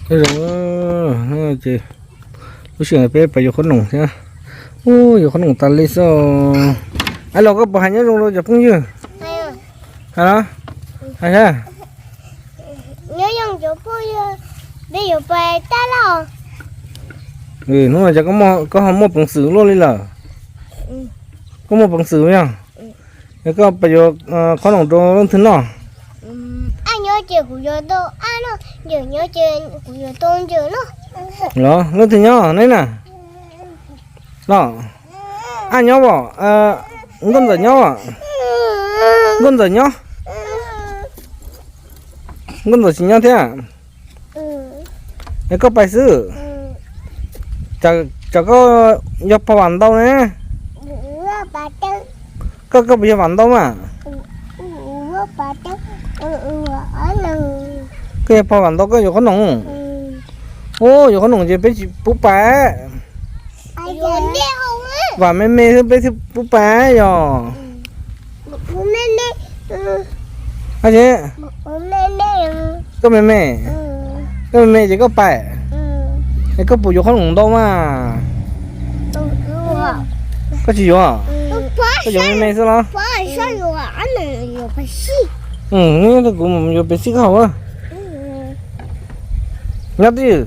Nyob zoo, ces lub sij hawm peb pais yuav qhob noom thiab. Ub, yuav qhob noom tas li xwb. Ab los koj puas hais nyob zoo rau cov phooj ywg? Hais los, hais thiab. Nyob zoo cov phooj ywg, peb yuav pais tab laj. Hnub no ces koj ho muaj peev xwm luaj li lawm? Koj muaj peev xwm yog? Yog koj pais yuav qhob noom rau leej twg noj? Ab nyob ces kuv yuav tau ab noj, yawm nyob ces kuv yuav tau yawm noj. Los leej twg nyob neb na? Los, ab nyob os, nkauj ntxawm nyob os. Nkauj ntxawm nyob. Nkauj ntxawm tsis nyob thiab. Es koj pais xwb. Tsam koj yog pog vam ntau ne. Koj, koj puas yog vam ntau mas? Koj yog pog vam ntau koj yuav qhob noom. Ub, yuav qhob noom ces peb tsis pub pais. Vam me me xwb peb thiaj pub pais yog. Ab tsi, koj me me, koj me me ces koj pais. Es koj puas yuav qhob noom ntau mas? Koj tsis yuav, koj yuav me me xwb los? Kuv yuav pes xij koj haus. Nyob twj ywm.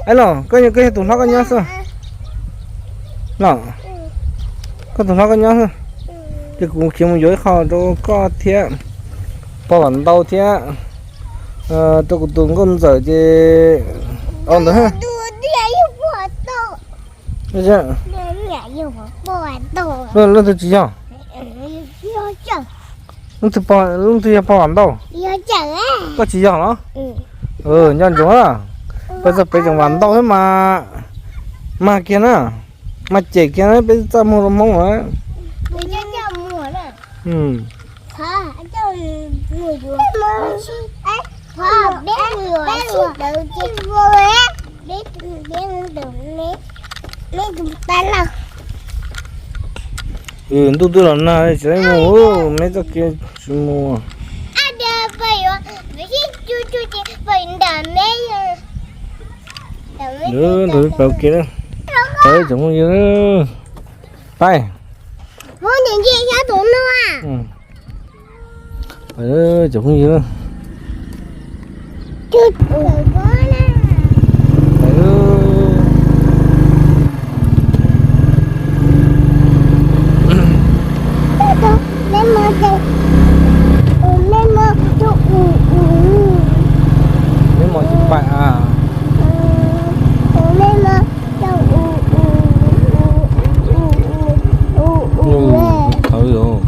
Ab los koj, koj yog tus hlob koj nyob xwb los? Koj tus hlob koj nyob xwb. Ces kuv khiav mus yuav ib qho rau koj thiab, pog vam ntau thiab, rau kuv tus nkauj ntxawm ces ntawd. Leej twg tsis yog? Leej twg yog pog vam ntau? Koj tsis yog los? Nco ntsoov, peb txoj pem tseem vam ntau thiab mas. Mag kiag na, mag cem kiag na peb txaj muag rau Hmoob na. Ntuj twb los nag tsis mus, me txoj kev tsis mus. Nrog peb pais ua ke na. Peb cov phooj ywg, pais. Cov phooj ywg, mej mos tsis pais a? Thaum yog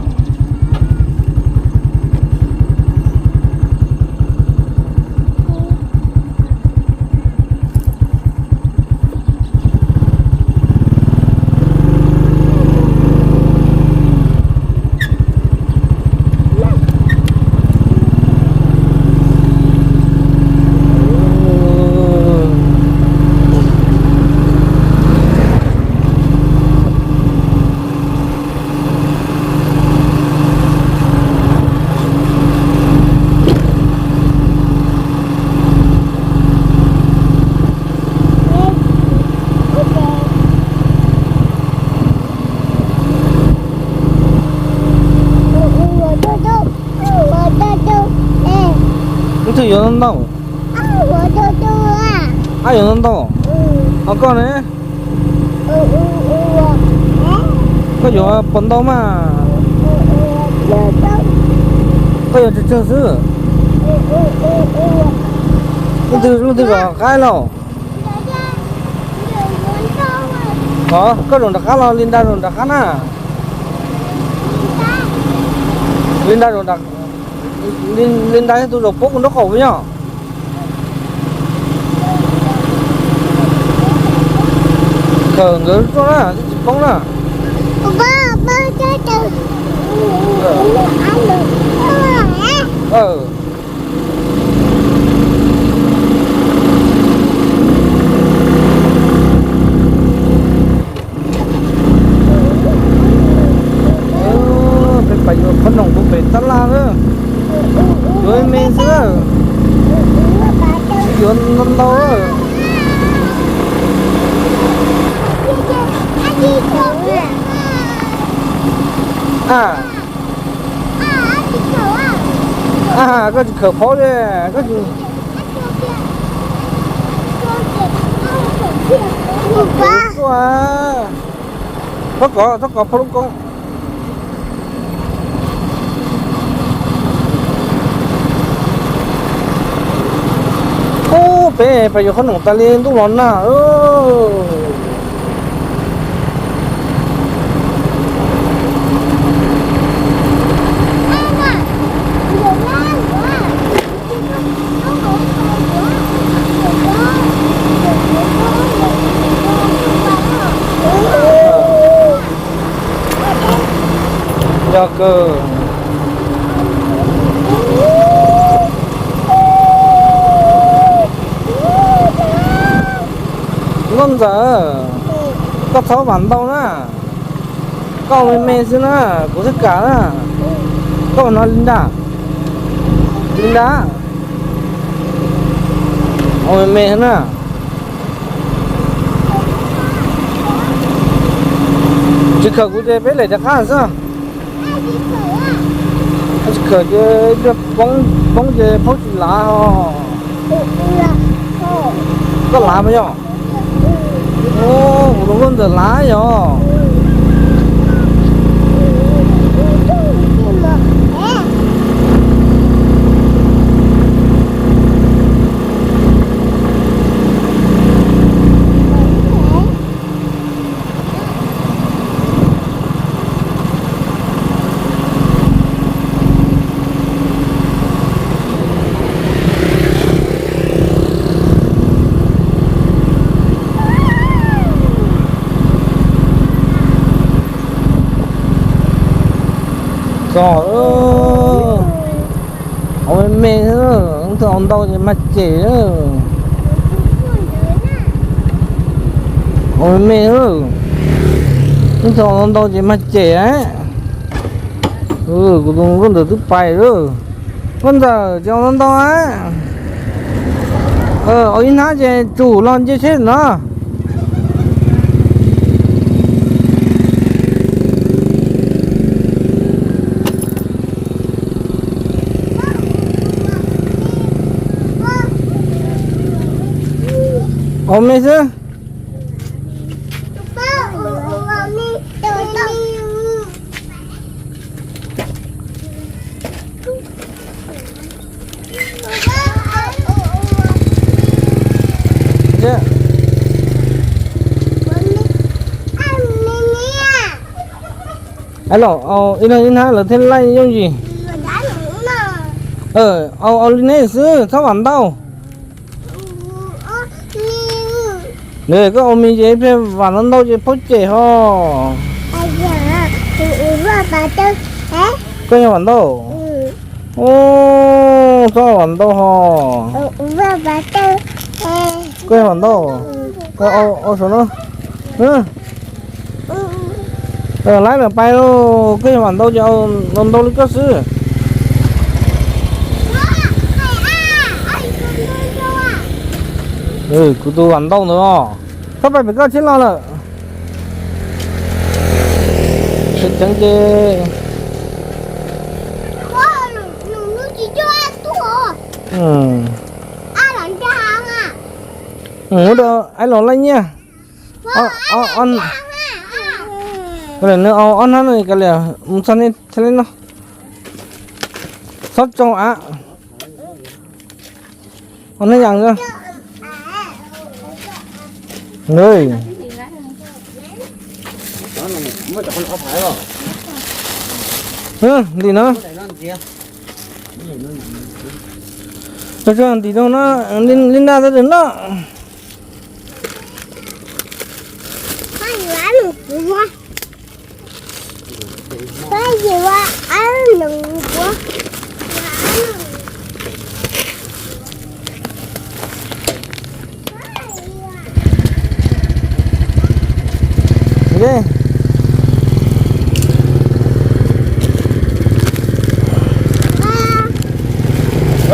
Leej twg yuav ntau ntau? Ab yuav ntau ntau. Ho koj ne? Koj yuav puas ntau mas? Koj yuav tsawg tsawg xwb? Leej twg, leej twg zaum qab lauj? Koj zaum nram qab los Li Nra zaum nram qab na? Li Nra zaum, Li Nra yog tus zaum poob kuv nraub qaum puas yog? Kawm nkawd tuaj na, twb tsis poob na. Peb pais yuav qhob noom rau pem tab laj lawm. Me xwb na. Yuav ntau ntau. A, a, koj tsis khawm phaub li, koj tsis tuaj. Thob kov, thob kov phaub lub koob. Ub, peb pais yuav qhob noom tas li ntuj los nag. Yog kawg. Nkauj Ntxawm, koj txhob vam ntau na. Koj ua me me xwb na, kuv thiaj kam na. Koj ua no li ntag. Li ntag. Ua me me xwb na. Tsis khawm kuv ces peb lem rov qab xwb. Tsis khawm ces ib pliag poob ces phaub tsis lav os. Koj lav mas yog. Kuv tus Nkauj Ntxawm lav yog. Txog, ua me me, ib tug ntau ces mag cem. Ua me me, ib tug ntau ces mag cem. Kuv tus Nkauj Ntxawm twb pais lawm. Nkauj Ntxawm ces ua ntau ntau, ua ib hnab ces tsum los nce seb no. Ua me xwb. Los ib leeg ib hnab lawv thiaj laij yooj yim. Au, au li nej xwb, txhob vam ntau. Koj ua me ces ib pliag vam ntau ntau ces phaub cem ho. Koj yog vam ntau. Txhob vam ntau ho. Koj yog vam ntau. Au, saum no. Laib lawm pais lauj, koj yog vam ntau ces ntau ntau li koj xwb. Kuv tus vam ntau ntawd os, txhob pais pem koj thiab los lawm. Tseem ceev ces ua rau aib los laij nyiaj. Nws ob hnab no kav liam mus txog nej thiaj li noj. Txhob tsau av. Ob hnab yas. Ntim no. Ntim no, li ntaj tau noj.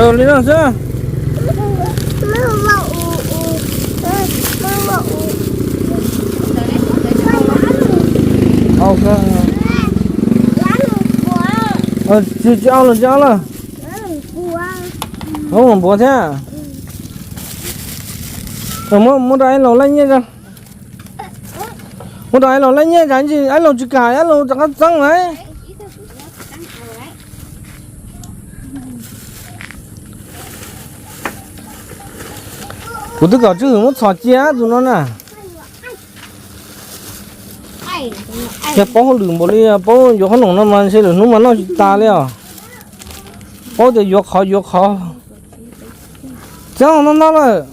Li no xwb. Tsis, tsis au lawm, tsis au lawm. Ub, npuav thiab. Muab rau Aib Laus laij nyiaj. Muab rau Aib Laus laij nyiaj, tsam ib ntsis Aib Laus tsis kam Aib Laus rov qab txeeb lawm. Kuv twb kom Tswv Hwm muab txhom cia tus no na. Yog paub hauj lwm npaum li, paub yuav qhob noom no mas ntshe lwm hnub mas noj tsis tas li os. Paub tias yuav qhov yuav qhov. Txiav no no lawm.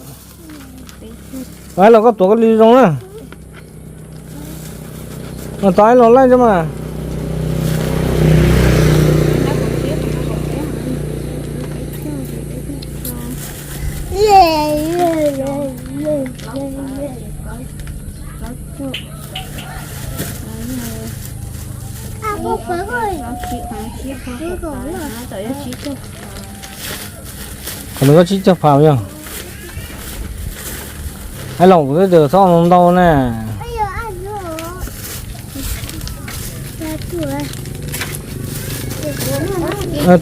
Aib Laus, koj tuav koj li zoo na. Mas tau Aib Laus laij tso mas. Qhov no koj tsib caug phav yog. Aib Laus, kuv twb tias txhob ntau na.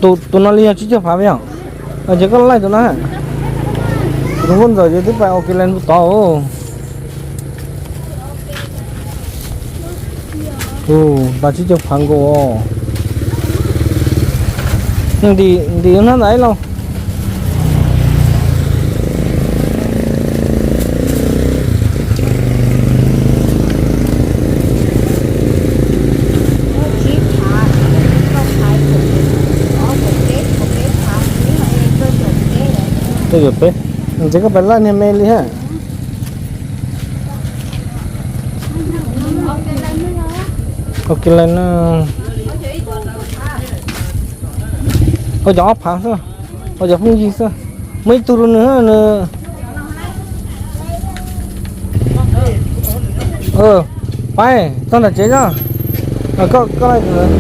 Tus no li yog tsib caug phav yog. Ces koj laij tus no. Kuv tus nkauj ntxawm ces twb pais ua ke leej tod. Tus tas tsib caug phav nkaus. Ntim, ntim hnab ntawd Aib Laus. Cuaj caum peb, ntshe koj pais laij niag me li ha. Ok, laij no. Ua cov ob phav xwb, ua cov phooj ywg xwb. Muaj ib tug rau nws, nws. Pais txog nram tsev tso. Koj, koj laij tus ntawd.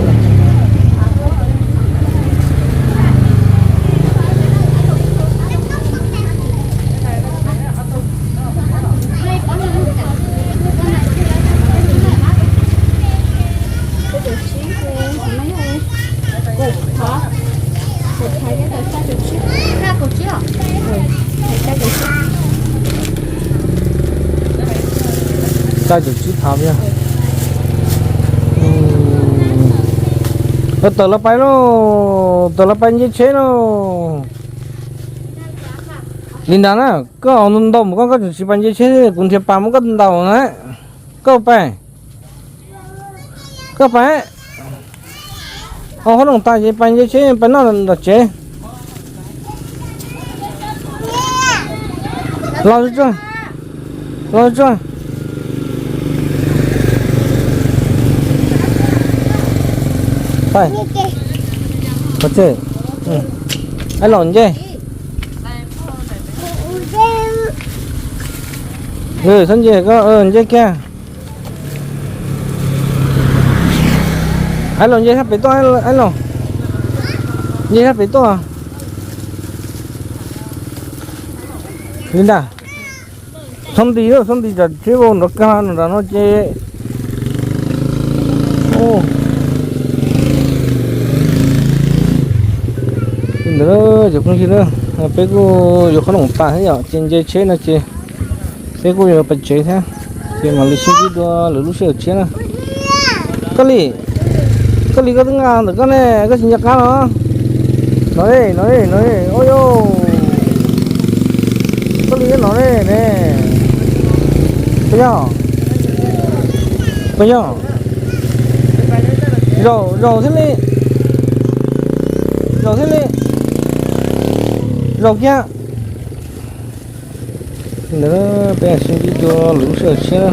Xya caum tsib phav yog. Tawm los pais lauj, tawm los pais nce tsheb lauj. Li ntawd na, koj ntau mus koj, koj tseem tsis pais nce tsheb, kuv nrhiav pas muab koj ntaus na. Koj pais, koj pais. Ua qhob noom tas ces pais nce tsheb pais noj nram tsev. Los tsuag, los tsuag. Pais, pov tseg. Aib Laus nce. Txhob nce, koj nce kiag. Aib Laus nce sab pem tuaj, Aib Laus. Nce sab pem tuaj. Li ntag. Txhob nti, txhob nti tsam tsheb vau nrov kag no nram no ces. Ntawd cov phooj ywg na, peb kuj yuav qhob noom tas thiab yom, ces nce tsheb no ces peb kuj yuav pais tsev thiab, ces mam li sib ntsib dua lwm lub sij hawm tshiab na. Koj Lis, koj Lis, koj twb nqa ntawm koj ne, koj tsis nco qab los? No ne, no ne, no ne, ua yau. Koj Lis, koj no ne ne. Puas yog? Puas yog? Zaum, zaum thiaj li. Zaum thiaj li. Zaum kiag. Ntawd peb sib ntsib dua lwm lub sij hawm tshiab na.